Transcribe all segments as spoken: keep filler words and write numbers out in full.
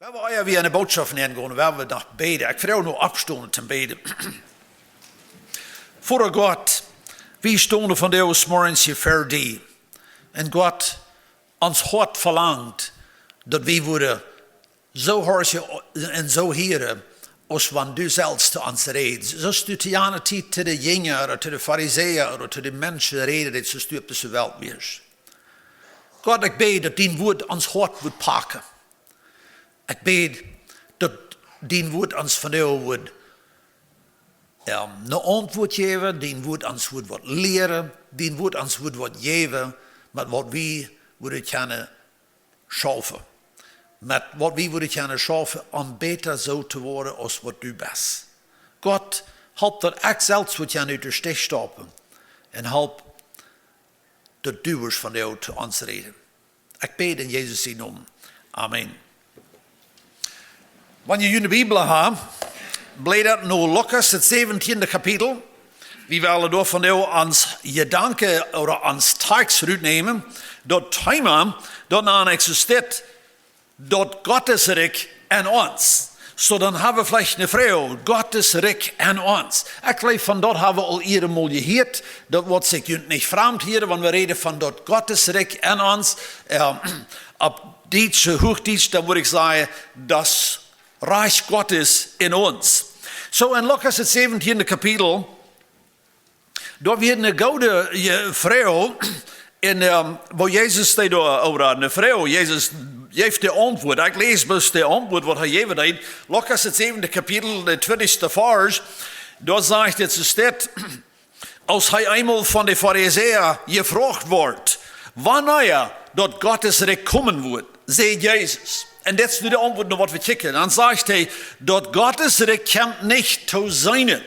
Wan wie ea wada enne Bootschoft nengonen, woa wie noch bäden. Ekj froag nu oppstonen toom bäden. Voda Gott, wie stonen vondoag zemorjes hia ver die. Un Gott, ons Hoat velangt, daut wie wudden soo horchen un soo hieren, aus wan du selfst to ons rädst. Soo aus du to jane Tiet to de Jinja ooda to de Farisäa ooda to de Menschen rädst, soo aus du opp dise Welt wieescht. Gott, ekj bäd, daut dien Wuat ons Hoat wudd packen. Ekj bäd, daut dien Wuat ons vondoag wudd, jo, ne Auntwuat jäwen, dien Wuat ons wudd waut lieren, dien Wuat ons wudd waut jäwen, met waut wie wudden kjennen schaufen. Met waut wie wudden kjennen schaufen, om bäta soo to woaren aus waut du best. Gott, help daut ekj selfst wudd kjennen ut de Stich staupen. Un help daut du wurscht vondoag to ons räden. Ekj bäd en Jesus sienen Nomen. Amen. Wan jie june Bibel haben, blädat no Lukas, daut säwentieende Kapitel. Wie wellen doa vondoag ons Jedanken ooda ons Tekst rutnämen. Daut Thema, daut nan existiert, daut Gottes Rikj en ons. Soo, dan haben wie veleicht ne Froag, Gottes Rikj en ons. Ekj jleew, von daut haben wie aul ea mol jehieet. Daut woat sikj junt nich framd hieren, wan wie räden von daut Gottes Rikj en ons. Jo, opp Dietsch, Huachdietsch, dan wudd ekj sajen, das Reich Gottes in uns. Soo, en Lukas, daut säwentieende Kapitel, doa wia ne goode, eh, Froag, un, ehm, woo Jesus deed doa, ooda ne Froag, Jesus jeef de Auntwuat. Ekj läs bloos de Auntwuat, waut hee jäwen deed. Lukas, daut säwentieende Kapitel, de twintichste Varsch, doa sajcht et, soo steit, aus hee eemol von de Farisäa jefroacht wort, wanea daut Gottes Rikj komen wudd, säd Jesus. Un dit es nu de Auntwuat no waut wie kjikjen. Dan sajcht hee, daut Gottes Rikj kjemt nich to seenen.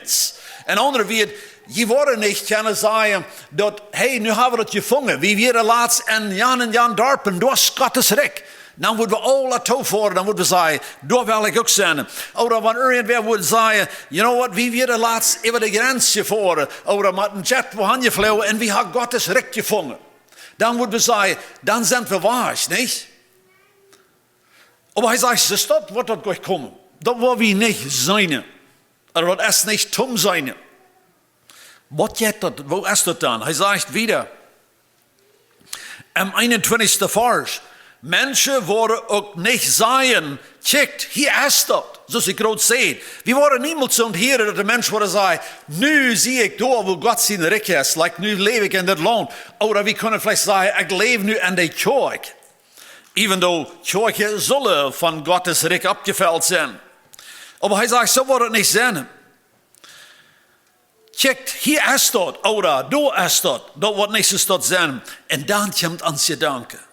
En aundre Wieed, jie woaren nich kjennen sajen, daut, hey, nu haben wie daut jefungen. Wie wieren latst en jan un jan Darpen, doa es Gottes Rikj. Dan wudden wie aula toofoaren, dan wudden wie sajen, doa well ekj uk sennen. Ooda wan irjentwäa wudd sajen, you know what, wie wieren latst äwa de Grenz jefoaren, ooda met een Jet wua han jeflogen, un wie haben Gottes Rikj jefungen. Dan wudden wie sajen, dan sent wie wajch, nich? Oba hee sajcht, soo steit, woat daut goot komen. Daut woa wie nich seenen. Ooda daut es nich toom seenen. Waut jeit daut, woo es daut dan? Hee sajcht wieda, em eenuntwintichste Varsch, Menschen woaren uk nich sajen, kjikjt, hia es daut, soo aus ekj groot säd. Wie woaren niemols soo hieren, daut de Mensch woat sajen, nu sie ekj doa, wua Gott sien Rikj es, like, nu läw ekj en dit Launt. Ooda wie kjennen veleicht sajen, ekj läw nu en de Kjoakj. Even though Kjoakjen sullen von Gottes Rikj aufjefelt sennen. Oba hee sajcht, soo woat et nich sennen. Kjikjt, hia es daut, ooda doa es daut, daut woat nich soo daut sennen. Un dan kjemt ons Jedanken.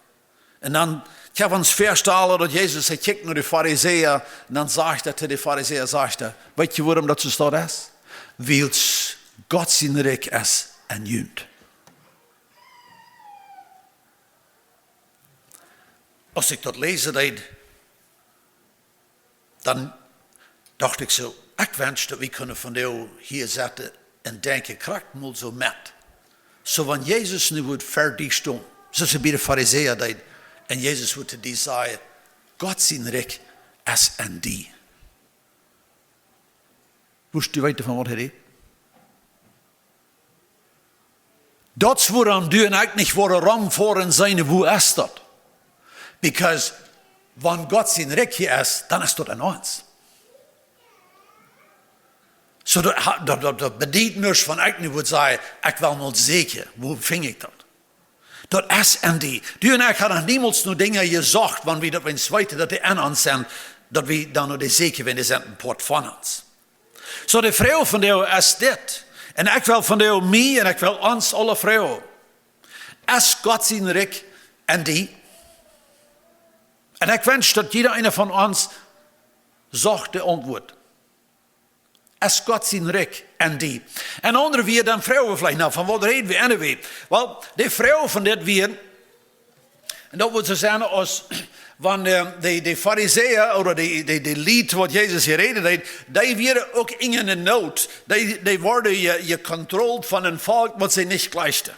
Un dan kjenn wie ons väastalen, daut Jesus, hee kjikjt no de Farisäa, un dan sajcht hee to de Farisäa, sajcht hee, weet jie, wuarom daut soo daut es? Wiels Gott sien Rikj es en junt. Aus ekj daut läsen deed, dan docht ekj soo, ekj wensch daut wie kunnen vondoag hia sitten un denkjen, krakjt mol soo met. Soo wan Jesus nu wudd ver die stonen, soo aus hee bie de Farisäa deed, un Jesus wudd to die sajen, Gott sien Rikj es en die. Wurscht du weeten von waut hee rät? Daut es wuarom du un ekj nich woaren romfoaren un sajen, wua es daut? Because wan Gott sien Rikj hia es, dan es daut en ons. Soo daut, daut, daut, daut bediet nuscht wan ekj nu wudd sajen, ekj well mol seenen, wua finj ekj daut? Daut es en die. Du un ekj haben noch niemols no Dinja jesocht, wan wie daut weens weeten, daut dee en ons sent, daut wie dan no dee seenen, wan dee sent een Poat von ons. Soo de Froag vondoag es dit. Un ekj well vondoag mie un ekj well ons aule froagen. Es Gott sien Rikj en die? Un ekj wensch daut jieda eena von ons socht de Auntwuat. Es Gott sien Rikj en die? En aundre wia, dan froag wie veleicht, na, von waut räd wie anyway? Well, de Froag von dit wia, un daut wudd soo sennen aus wan, eh, de, de Farisäa ooda de, de, de Lied waut Jesus hia räden deed, dee wieren uk en eene Noot. Dee, dee worden je, jekontrollt von een Volkj waut see nich jlikjten.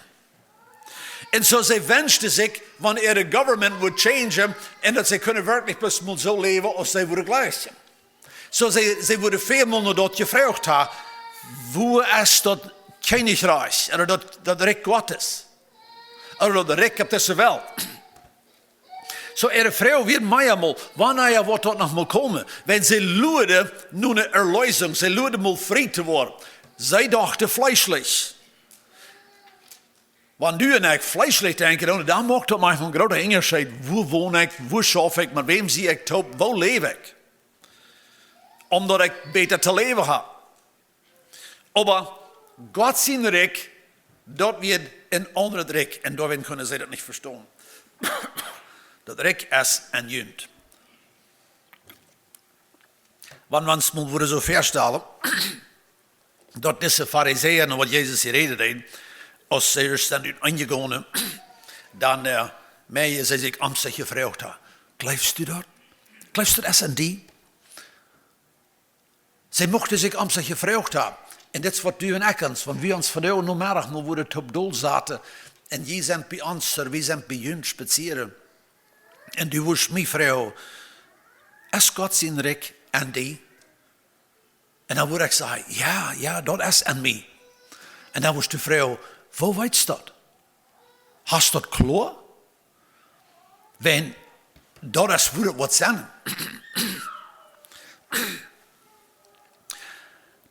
Un soo see wenschten sikj, wan äare government wudd changen un daut see kunnen werkjlich bloos mol soo läwen aus see wudden jleichen. Soo see, see wudden väl mol no daut jefroacht haben: Wua es daut Kjennichrikj, ooda daut, daut Rikj Gottes, ooda daut Rikj opp dise Welt? Soo äare Froag wia mea mol, wanea woat daut noch mol komen? Wan see luaden no eene Erlösung, see luaden mol frie to woaren. See dochten fleeschlich. Wan du un ekj fleeschlich denkjen, dan, dan moakt daut mau een grooten Unjascheet. Wua won ekj, wua schauf ekj, met wäm sie ekj toop, wua läw ekj? Om daut ekj bäta to läwen hab. Oba Gott sien Rikj, daut wia een aundret Rikj. Un doawäajen kunnen see daut nich vestonen. Daut Rikj es en junt. Wan wie ons mol wudden soo väastalen, daut dise Farisäa, no waut Jesus jerät haft, aus see dan uteneenjegonen, dan, äh, mea see sikj om sikj jefroacht haben: Jleefst du daut? Jleefst du daut es en die? See muchten sikj om sikj jefroacht haben. Un dit es waut du un ekj ons, wan wie ons vondoag Nomeddach mol wudden toop dol saten, un jie sent bie ons, ooda wie sent bie junt spazieren, un du wurscht mie froagen: Es Gott sien Rikj en die? Un dan wudd ekj sajen: Jo, jo, daut es en mie. Un dan wurscht du froagen: Woo weetst daut? Hast daut kloa? Wan daut es, wudd daut waut sennen.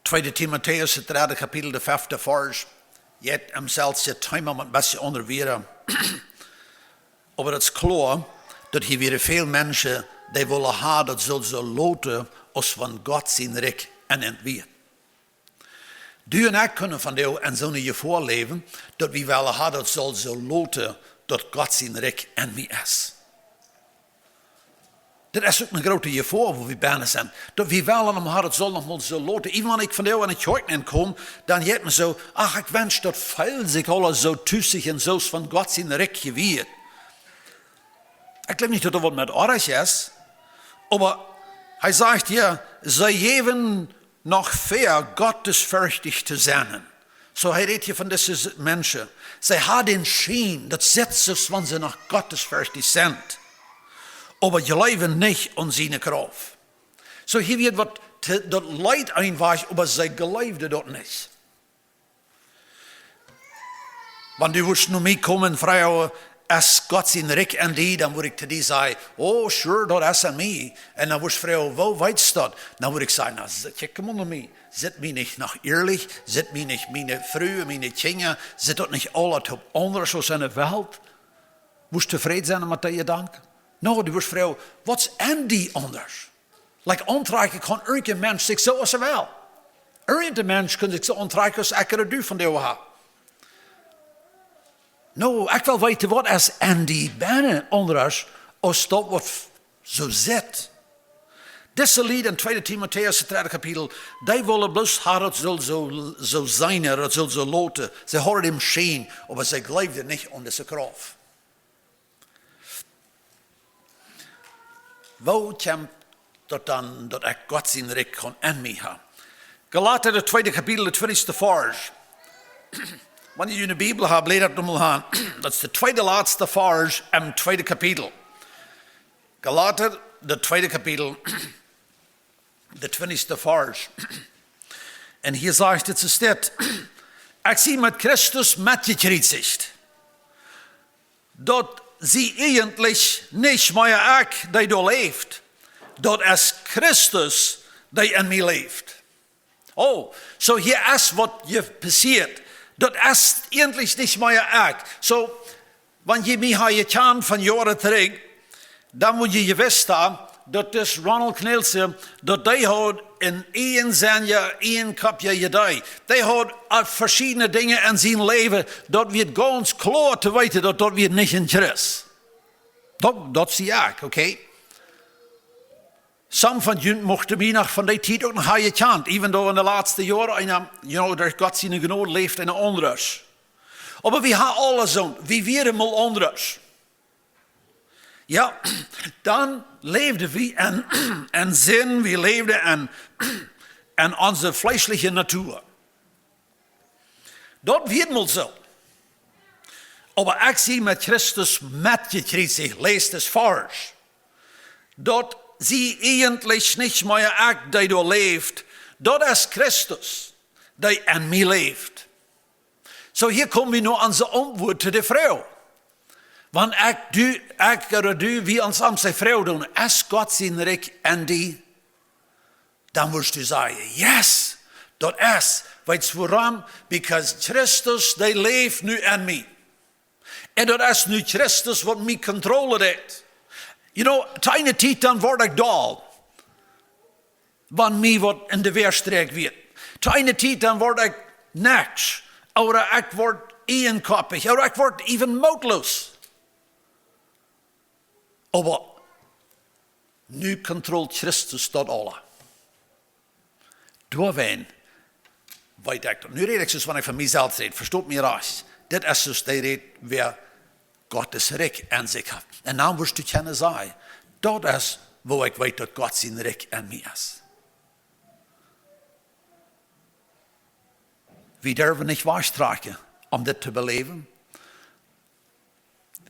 Tweede Timotäus, daut dredde Kapitel, de fefte Varsch. Jeit em selwje Thema, mau een bät aundre Wieed. Oba daut es kloa, daut hia wieren väl Menschen, dee wullen haben, daut sull soo loten, aus wan Gott sien Rikj en an wia. Du un ekj kunnen vondoag en soone Jefoa läwen, daut wie wellen haben, daut sull soo loten, daut Gott sien Rikj en mie es. Daut es uk eene groote Jefoa, wua wie bennen sent. Daut wie wellen haben, daut sull noch mol soo loten. Ieejent wan ekj vondoag en de Kjoakj nenn kom, dan jeit mie soo: Ach, ekj wensch, daut feelt sikj aules soo tusich un soo aus wan Gott sien Rikj wia. Ekj jleew nich, daut doa waut met oajch es, oba hee sajcht hia, see jäwen noch väa, gottesferchtich to sennen. Soo, hee rät hia von dise Menschen. See haben dän Schien, daut sitt soo aus wan see noch gottesferchtich sent, oba jleewen nich aun siene Krauft. Soo, hia wia waut, daut leet eenfach, oba see jleewden daut nich. Wan du wurscht no mie komen un froagen: Es Gott sien Rikj en die? Dan wudd ekj to die sajen: Oh, sure, daut es en mie. Un dan wurscht froagen: Woo weetst daut? Dan wudd ekj sajen: Na, s-, kjikj mol no mie. Sitt mie nich noch ierlich? Sitt mie nich miene Fru, miene Kjinja? Sitt daut nich aules toop aundasch aus en de Welt? Wurscht tofräd sennen met dee Jedanken? No, du wurscht froagen: Waut es en die aundasch? Like, auntrakjen kaun irjent een Mensch sikj soo aus hee well. Irjent een Mensch kaun sikj soo auntrakjen aus ekj ooda du vondoag haben. No, ekj well weeten, waut es en die bennen aundasch aus daut, waut f-, soo sitt. Dise Lied en tweede Timotäus, daut dredde Kapitel, dee wullen bloos haben, daut sull soo, soo sennen, daut sull soo loten. See hauden dän Schien, oba see jleewden nich aun dise Krauft. Woo kjemt daut dan, daut ekj Gott sien Rikj kaun en mie haben? Galata, daut tweede Kapitel, de twintichste Varsch. Wan jie june Bibel haben, blädat mol aun. Daut es de tweede latste Varsch em tweede Kapitel. Galata, daut tweede Kapitel, de twintichste Varsch. Un hia sajcht et soo: Ekj sie met Christus metjekjriezicht. Daut sie eejentlich nich mea ekj, dee doa läft. Daut es Christus, dee en mie läft. Oh, soo hia es waut hia passieet. Daut es eejentlich nich mea ekj. Soo, wan jie mie haben jekjant von Joaren trigj, dan mott jie jewist haben, daut dis Ronald Knielsen, daut dee haud een Ehesenja, een Kopp, jo, jo, dee. Dee haud aul veschiedne Dinja en sien Läwen, daut wia gaunz kloa to weeten, daut daut wia nich een Christ. Daut, daut sie ekj, okay? Some von junt muchten mie noch von dee Tiet uk noch haben jekjant, even though en de latste Joaren eena, you know, derch Gott siene Jnod läft eena aundasch. Oba wie haben aule soo, wie wieren mol aundasch. Jo, dan läwden wie en, en Sind, wie läwden en, en onse fleeschliche Natua. Daut wia mol soo. Oba ekj sie met Christus metjekjriezicht, läs dis Varsch. Daut sie eejentlich nich mea ekj, dee doa läft, daut es Christus, dee en mie läft. Soo, hia kome wie no onse Auntwuat to de Froag. Wan ekj, du, ekj ooda du, wie ons aun de Froag doonen, es Gott sien Rikj en die? Dan wurscht du sajen, yes, daut es. Weetst wuarom? Because Christus, dee läft nu en mie. Un daut es nu Christus, waut mie controllen deit. You know, to eene Tiet dan wort ekj doll, wan mie waut en de Wajch jekjräajen wort. To eene Tiet dan wort ekj nojch. Ooda ekj wort ieejenkoppich. Ooda ekj wort even mootloos. Oba nu controllt Christus daut aules. Doawäajen weet ekj daut. Nu räd ekj soo aus wan ekj von mie selfst räd. Vestot mie rajcht. Dit es soo aus dee rät, wäa Gott sien Rikj en sikj haft. Un dan wurscht du kjennen sajen, daut es, woo ekj weet, daut Gott sien Rikj en mie es. Wie derwen nich wajchtrakjen, om dit to beläwen.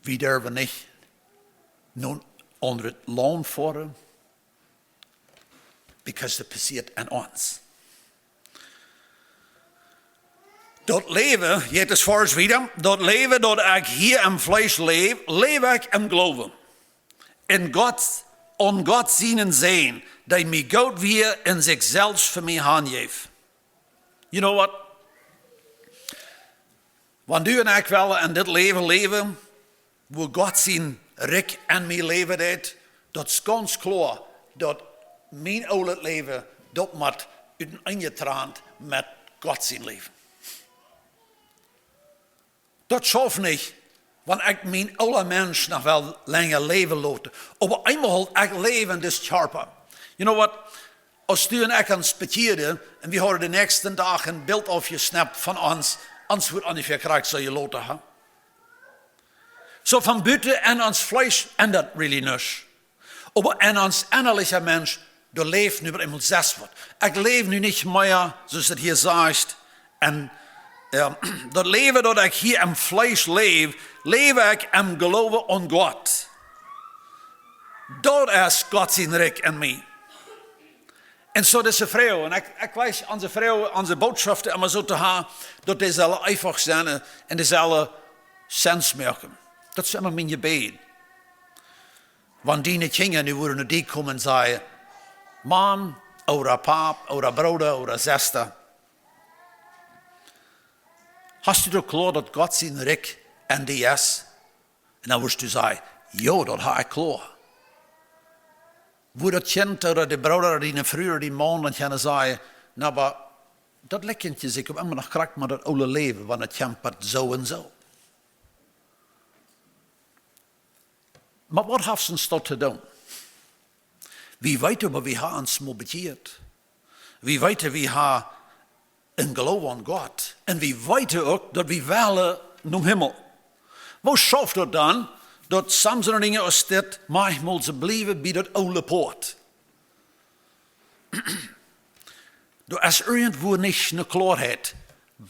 Wie derwen nich no een aundret Launt foaren, because daut passieet en ons. Daut Läwen, jeit dis Varsch wieda, daut Läwen, daut ekj hia em Fleesch läw, läw ekj em Gloowen. En Gott, aun Gott sienen Sän, dee mie goot wia un sikj selfst fa mie hanjeef. You know what? Wan du un ekj wellen en dit Läwen läwen, wua Gott sien Rikj en mie läwen deit, daut es gaunz kloa, daut mien oolet Läwen, daut mott uteneen jetrant met Gott sien Läwen. Daut schauft nich, wan ekj mien oola Mensch noch well lenja läwen loten. Oba eemol ekj läw en dis Kjarpa. You know what? Aus du un ekj ons bekjieeden un wie hauden dän näakjsten Dach een Bilt aufjesnappt von ons, ons wudd onjefäa krakjt soo jeloten, ha? Soo von buten en ons Fleesch endat really nuscht. Oba en ons ennalichet Mensch, doa läft nu opp eemol selfst waut. Ekj läw nu nich mea, soo aus daut hia sajcht. Un, jo, daut Läwen, daut ekj hia em Fleesch läw, läw ekj em Gloowen aun Gott. Daut es Gott sien Rikj en mie. Un soo dise Froag, un ekj, ekj weet, onse Froag, onse Bootschoft emma soo to haben, daut dee sellen eefach sennen un dee sellen Sinn moaken. Daut es emma mien Jebäd. Wan diene Kjinja nu wudden no die komen un sajen, Mam, ooda Pap, ooda Brooda, ooda Sesta, hast du daut kloa, daut Gott sien Rikj en die es? Un dan wurscht du sajen, jo, daut hab ekj kloa. Wudd daut Kjint ooda de Brooda ooda diene Fru ooda dien Maun dan kjennen sajen, na, oba daut likjent sikj opp emma noch krakjt met daut oole Läwen, wan daut kjemt bat soo un soo. Oba waut haft ons daut to doonen? Wie weeten, oba wie haben ons mol bekjieet. Wie weeten, wie haben een Gloowen aun Gott. Un wie weeten uk, daut wie wellen nom Himmel. Woo schauft daut dan, daut sommje Dinja aus dit maunchmol soo bliewen bie daut oole Poat? Doa es irjentwua nich ne Kloarheit.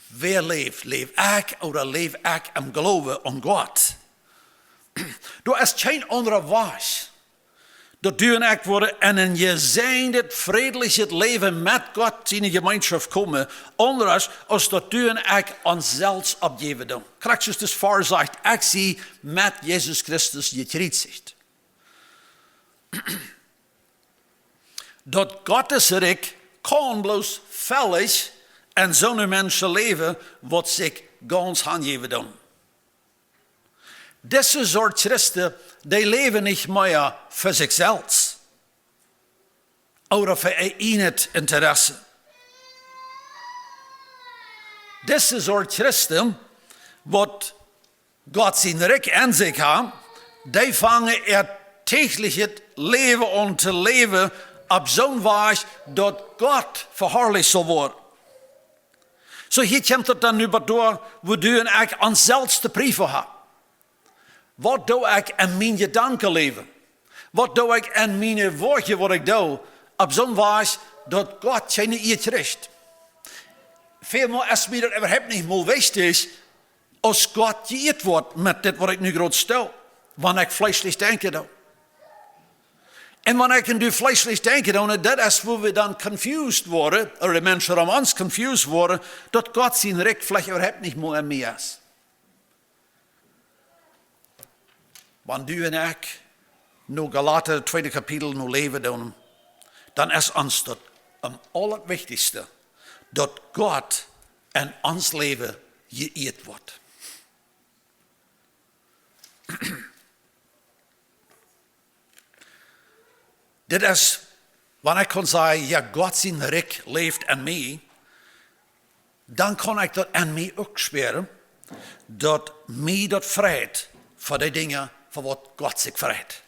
Wäa läft? Läw ekj ooda läw ekj em Gloowen aun Gott? Doa es kjeen aundra Wajch, daut du un ekj wudden en een jesäajendet, frädlichet Läwen met Gott siene Jemeenschoft komen, aundasch aus daut du un ekj ons selfst oppjäwen doonen. Krakjt soo aus dis Varsch sajcht, ekj sie met Jesus Christus jekjriezicht. Daut Gott sien Rikj kaun bloos veleicht en soone Menschen läwen, waut sikj gaunz hanjäwen doonen. Dise Sort Christen, dee läwen nich mea fa sikj selfst ooda fa äa ieejnet Interesse. Dise Sort Christen, waut Gott sien Rikj en sikj haben, dee fangen äa däajlichet Läwen aun to läwen opp soon Wajch, daut Gott veharlicht saul woaren. Soo, hia kjemt daut dan nu bat doa, wua du un ekj ons selfst to priefen haben. Waut doo ekj en mien Jedankenläwen? Waut doo ekj en miene Woakjen, waut ekj doo, opp soon Wajch, daut Gott kjeene Ea kjricht? Välmol es mie daut äwahaupt nich mol wichtich, aus Gott jeieet woat met dit, waut ekj nu groot stel, wan ekj fleeschlich denkjen doo. Un wan ekj un du fleeschlich denkjen doo, dan daut es, wua wie dan confused woaren, ooda de Menschen om ons confused woaren, daut Gott sien Rikj veleicht äwahaupt nich mea en mie es. Wan du un ekj no Galata, daut tweede Kapitel, no läwen doonen, dan es ons daut aum aulawichtichsten, daut Gott en ons Läwen jeieet woat. Dit es, wan ekj kaun sajen, jo, Gott sien Rikj läft en mie, dan kaun ekj daut en mie uk spieren, daut mie daut freit fa de Dinja, fa waut Gott sikj freit.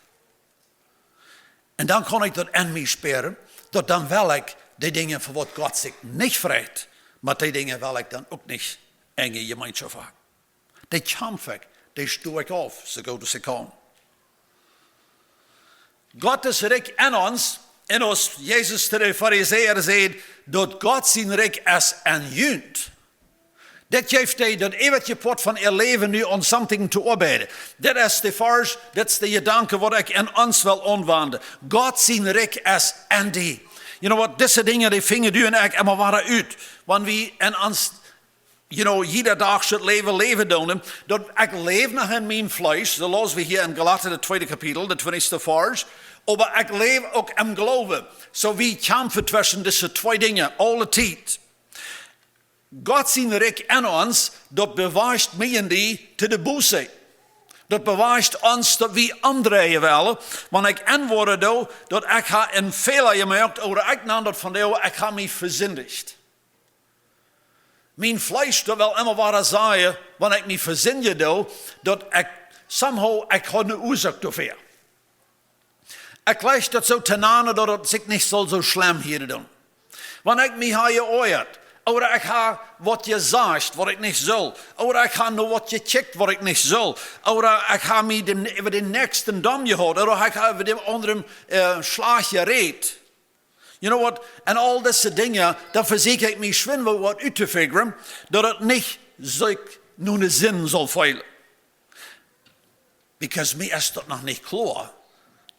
Un dan kaun ekj daut en mie spieren, daut dan well ekj de Dinja, fa waut Gott sikj nich freit, met de Dinja well ekj dan uk nich enge Jemeenschoft haben. Dee kjamf ekj, dee sto ekj auf, soo goot aus ekj kaun. Gott sien Rikj en ons, un aus Jesus to de Farisäa säd, daut Gott sien Rikj es en junt. Dit jeft dee daut eewje Poat von äa Läwen nu aun something to oabeiden. Dit es de Varsch, dit es de Jedanke, waut ekj en ons well aunwenjen. Gott sien Rikj es en die. You know what? Dise Dinja, dee finjen du un ekj emma wada ut. Wan wie en ons, you know, jieda Dach daut Läwen läwen doonen, daut ekj läw noch en mien Fleesch, soo läsen wie hia en Galata, daut tweede Kapitel, daut twintichste Varsch, oba ekj läw uk em Gloowen. Soo wie kjamfen tweschen dise twee Dinja, aule Tiet. Gott sien Rikj en ons, daut bewajcht mie un die to de Buße. Daut bewajcht ons, daut wie omdreien wellen, wan ekj enwoaren doo, daut ekj ha en Fäla jemoakt, ooda ekj nan daut von dee, ekj ha mie vesindicht. Mien Fleesch, daut well emma wada sajen, wan ekj mie vesindjen doo, daut ekj somehow, ekj ha ne Uasoak doafäa. Ekj jleich daut soo to nanen, daut et sikj nich saul soo schlemm hieren doonen. Wan ekj mie ha jeoajat, ooda ekj ha waut jesajcht, waut ekj nich sull, ooda ekj ha no waut jekjikjt, waut ekj nich sull, ooda ekj ha mie dän, äwa dän Näakjsten domm jehaut, ooda ekj ha äwa dän aundren, äh, schlajcht jerät. You know what? En aul dise Dinja, dan vesäkj ekj mie schwind waut uttofiggren, daut et nich sikj no ne Sind saul feelen. Because mie es daut noch nich kloa,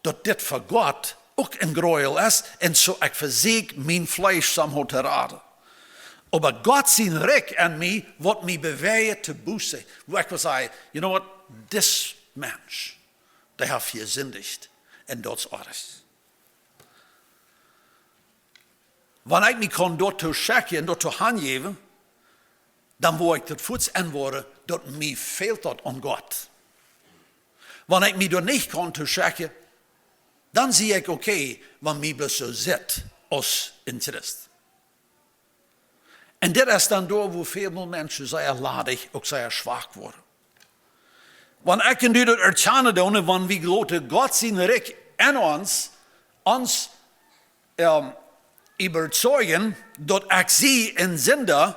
daut dit fa Gott uk en Gräuel es, un soo ekj vesäkj mien Fleesch somehow to raden. Oba Gott sien Rikj en mie, waut mie bewäajen to Buße, wua ekj well sajen, you know what, dis Mensch, dee haft jesindicht, un daut es aules. Wan ekj mie kaun doatoo schekjen un doatoo hanjäwen, dan woa ekj daut fuaz enwoaren, daut mie fält daut aun Gott. Wan ekj mie doa nich kaun too schekjen, dan sie ekj okay, wan mie bloos soo sitt aus een Christ. Un dit es dan doa, wua väl mol Menschen sea ladich, uk sea schwak woaren. Wan ekj un du daut erkjanen doonen, wan wie loten Gott sien Rikj en ons, ons, ähm, äwazeijen, daut ekj sie een Sinda,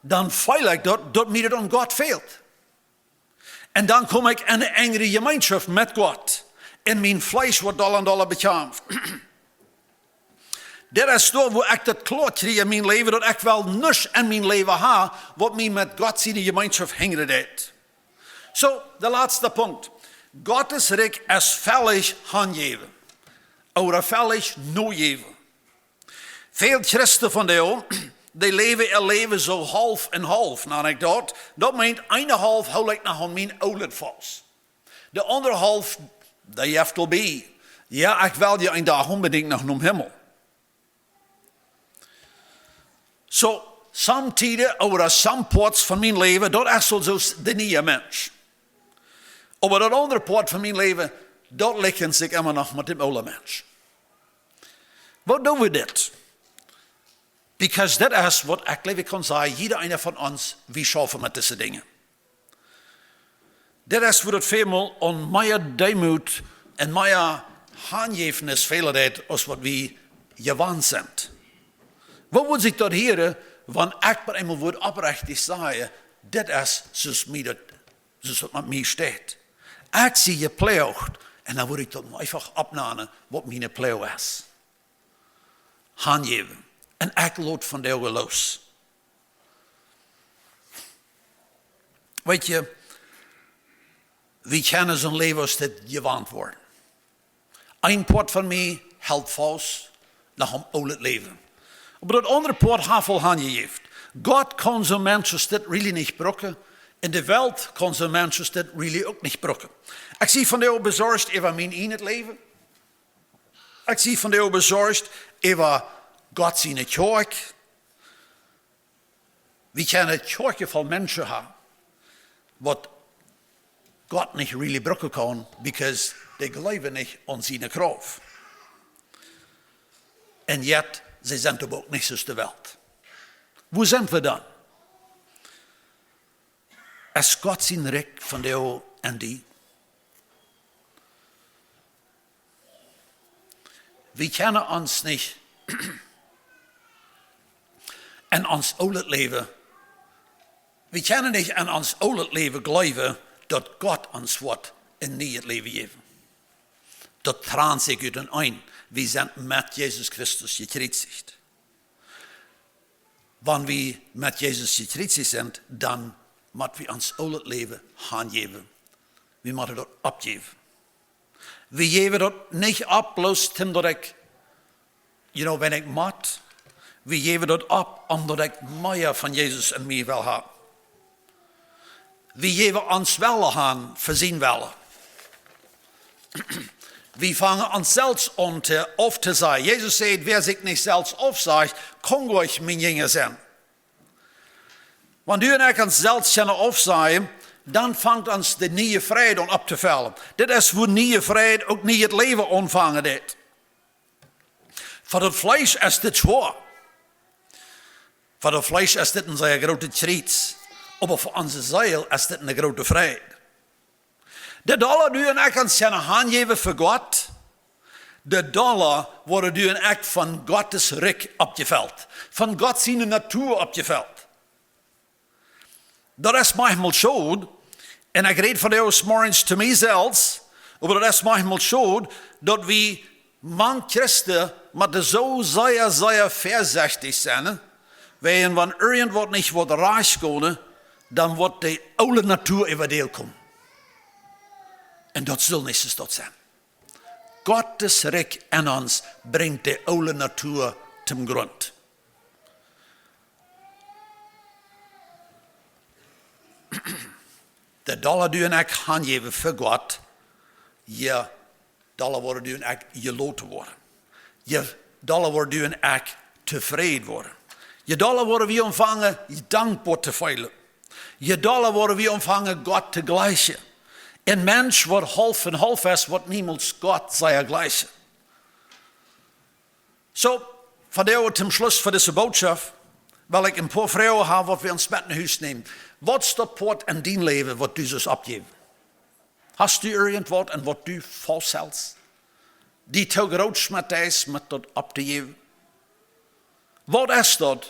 dan feel ekj daut, daut mie daut aun Gott fält. Un dan kom ekj en ne enjre Jemeenschoft met Gott. Un mien Fleesch woat dolla un dolla bekjamft. Dit es doa, wua ekj daut kloa kjrie en mien Läwen, daut ekj well nuscht en mien Läwen ha, waut mie met Gott siene Jemeenschoft hinjren deit. Soo, de latste Punkt. Gott sien Rikj es velich hanjäwen. Ooda velich nojäwen. Väl Christen vondoag, dee läwen äa Läwen soo haulf un haulf, nan ekj daut. Daut meent, eene Halft hool ekj noch aun mien oolet faust. De aundre Halft, dee jeft aul bie. Jo, ekj well je een Dach onbedinjt noch nom Himmel. Soo, some Tieden ooda some parts von mien Läwen, daut es aul soo aus de niee Mensch. Oba daut aundre Poat von mien Läwen, daut likjent sikj emma noch met dän oolen Mensch. Woo doo wie dit? Because daut es waut ekj jleew ekj kaun sajen, jieda eena von ons, wie schaufen met dise Dinja. Dit es wua daut väl mol aun mea Deemoot un mea Hanjäfnis fälen deit, aus waut wie jewant sent. Woo wudd sikj daut hieren, wan ekj mau eemol wudd oprechtich sajen, dit es soo aus mie daut, soo aus daut met mie steit. Ekj sie jeploacht, un dan wudd ekj daut mau eefach oppnanen, waut miene Ploag es. Hanjäwen. Un ekj lot vondoag loos. Weet jie, wie kjennen soon Läwen aus dit jewant woaren. Een Poat von mie helt faust no een oolet Läwen. Oba daut aundre Poat haft aul aunjejäft. Gott kaun soon Mensch aus dit really nich brucken. Un de Welt kaun soon Mensch aus dit really uk nich brucken. Ekj sie vondoag besorcht äwa mien ieejnet Läwen. Ekj sie vondoag besorcht äwa Gott siene Kjoakj. Wie kjennen Kjoakjen voll Menschen haben, waut Gott nich really brucken kaun, because dee jleewen nich aun siene Krauft. Un yet, see sent oba uk nich soo aus de Welt. Wua sent wie dan? Es Gott sien Rikj vondoag en die? Wie kjennen ons nich en ons oolet Läwen, wie kjennen nich en ons oolet Läwen jleewen, daut Gott ons woat een nieet Läwen jäwen. Daut trant sikj utenaunda. Wie sent met Jesus Christus jekjriezicht. Wan wie met Jesus jekjriezicht sent, dan mott wie ons oolet Läwen hanjäwen. Wie motten daut oppjäwen. Wie jäwen daut nich opp, bloos om daut ekj, you know, wan ekj mott. Wie jäwen daut opp, om daut ekj mea von Jesus en mie well haben. Wie jäwen ons Wellen han fa sien Wellen. Wie fangen ons selfst aun to, auftosajen. Jesus sajcht: Wäa sikj nich selfst aufsajcht, kaun goanich mien Jinja sennen. Wan du un ekj ons selfst kjennen aufsajen, dan fangt ons de niee Fräd aun opptofellen. Dit es, wua niee Fräd uk nieet Läwen aunfangen deit. Fa daut Fleesch es dit schwoa. Fa daut Fleesch es dit een sea groota Kjriez. Oba fa onse Seel es dit een groota Fräd. De dolla du un ekj ons kjennen hanjäwen fa Gott, de dolla woaren du un ekj von Gott sien Rikj oppjefelt, von Gott siene Natua oppjefelt. Daut es maunchmol schod, un ekj räd vondoag zemorjes to mie selfst, oba daut es maunchmol schod, daut wie mank Christen motten soo sea, sea väasechtich sennen, wiels wan irjentwaut nich woat rajcht gonen, dan woat de oole Natua äwa dän komen. Un daut saul nich soo sennen. Gott sien Rikj en ons brinjt de oole Natua tom Grunt. De dolla du un ekj hanjäwen fa Gott, je dolla woaren du un ekj jeloten woaren. Je dolla woaren du un ekj tofräd woaren. Je dolla woaren wie aunfangen dankboa to feelen. Je dolla woaren wie aunfangen Gott to jlikjen. Een Mensch, waut haulf un haulf es, woat niemols Gott sea jlikjen. Soo, vondoag tom Schluss von dise Bootschoft well ekj een poa Froagen haben, waut wie ons met no Hus nämen. Waut es daut Poat en dien Läwen, waut du sust oppjäwen? Hast du irjentwaut, aun waut du fausthelst? Dee too groot schmeet es, om daut opptojäwen? Waut es daut,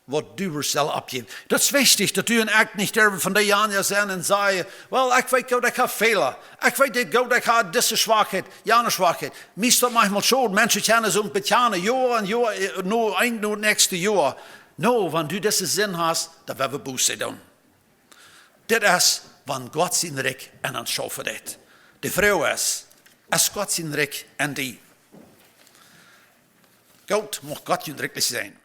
waut du woascht sellen oppjäwen? Daut es wichtich, daut du un ekj nich derwen von dee Jana sennen un sajen: Well, ekj weet goot, ekj hab Fäla. Ekj weet goot, ekj hab dise Schwakheit, jane Schwakheit. Mie es daut maunchmol schod, Menschen kjennen sikj bekjanen, Joa un Joa, eh, no een, no daut näakjste Joa. No, wan du dise Sind hast, dan woa wie Buße doonen. Dit es, wan Gott sien Rikj en ons schaufen deit. De Froag es: Es Gott sien Rikj en die? Goot, mucht Gott junt rikjlich säajnen.